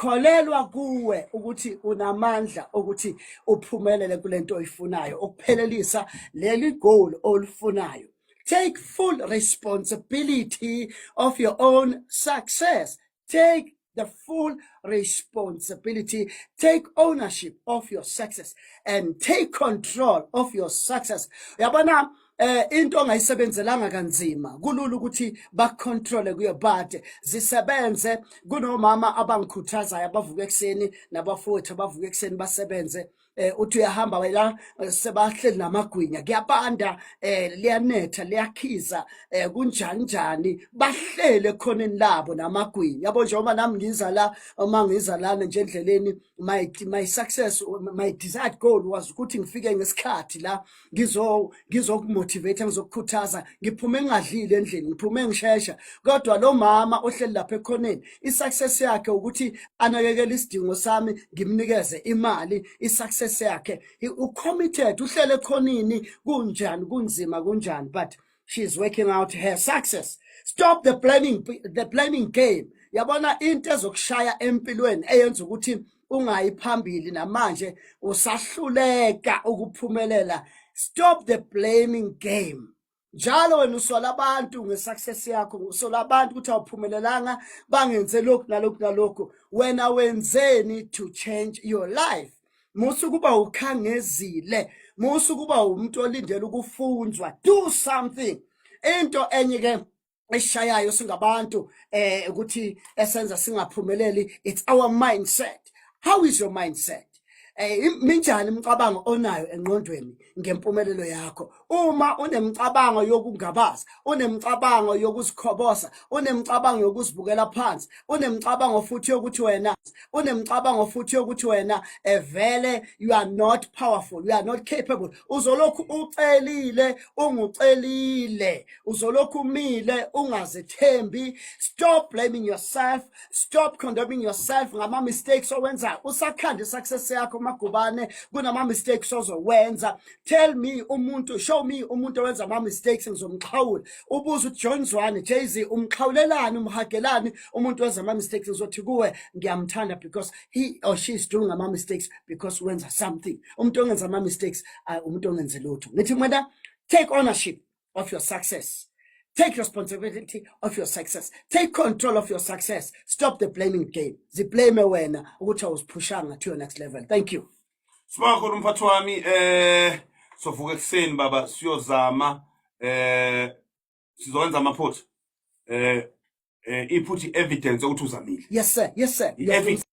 Kholelwa kuwe ukuthi unamandla ukuthi uphumelele kulento oyifunayo, ukuphelelisa leli goal olifunayo. Take full responsibility of your own success. Take the full responsibility. Take ownership of your success and take control of your success. Uyabona, into ongayisebenzelanga kanzima kulula ukuthi bakucontrole kuyo, but zisebenze. Kunomama abangikhuthazayo abavuka ekuseni, nabafowethu abavuka ekuseni basebenze. Uthi uyahamba wena, sebahleli namagwinya, kuyabanda, liyanetha, liyakhiza, kunjani njani, bahlele ekhoneni labo namagwinya yabo. Njengoba nami ngiza la, uma ngiza lana nje endleleni, my success, my desired goal was ukuthi ngifike ngesikhathi la ngizokumotivate, ngizokukhuthaza. Ngiphume ngingadlile endlini, ngiphume ngishesha, kodwa lo mama ohleli lapha ekhoneni, i-success yakhe ukuthi anakekele isidingo sami, ngimnikeze imali. I-success yakhe, ucommitted, uhlele ekhonini, kunjani, kunzima, kunjani, but she's working out her success. Stop the planning game. Yabona, into ezokushaya empilweni eyenza ukuthi ungayi phambili namanje, usahluleka ukuphumelela, stop the blaming game. Njalo wena usola abantu ngesuccess yakho, usola abantu ukuthi awuphumelelanga, bangenze lokhu nalokhu nalokhu. Wena wenzeni to change your life? Musa ukuba ukhangezile, musa ukuba umuntu olindele ukufunzwa. Do something. Into enye ke eshayayo singabantu ukuthi esenza singaphumeleli, it's our mindset. How is your mindset? Minjani imicabango onayo engqondweni ngempumelelo yakho? Uma unemicabango yokungabaza, unemicabango yokuzikhobosa, unemicabango yokuzibukela phansi, unemicabango futhi yokuthi wena, unemicabango futhi yokuthi wena evele you are not powerful, you are not capable, uzolokhu ucelile, ungucelile, uzolokhu umile ungazithembi. Stop blaming yourself, stop condemning yourself ngama mistakes owenzayo. Usakhanda success yakho, Magubane, kunama mistakes ozowenza. Tell me umuntu, show me umuntu owenza ama mistakes, ngizomxhawula. Ubuza uthi, "John Zwane, Jay-Z, umxhawulelani, umhagelani umuntu wenza ama mistakes?" Ngizothi kuwe, ngiyamthanda because he or she is doing ama mistakes because wenza something. Umuntu ongenza ama mistakes, umuntu ongenze lutho. Ngithi mina, take ownership of your success. Take responsibility of your success. Take control of your success. Stop the blaming game. Ziblame wena ukuthi awuziphushanga to your next level. Thank you. Sibonga khona, umphathi wami. Sovuka ekuseni, baba, siyozama, sizokwenza amaphutha, iphutha evidence ukuthi uzamile. Yes sir, yes sir. I-evidence.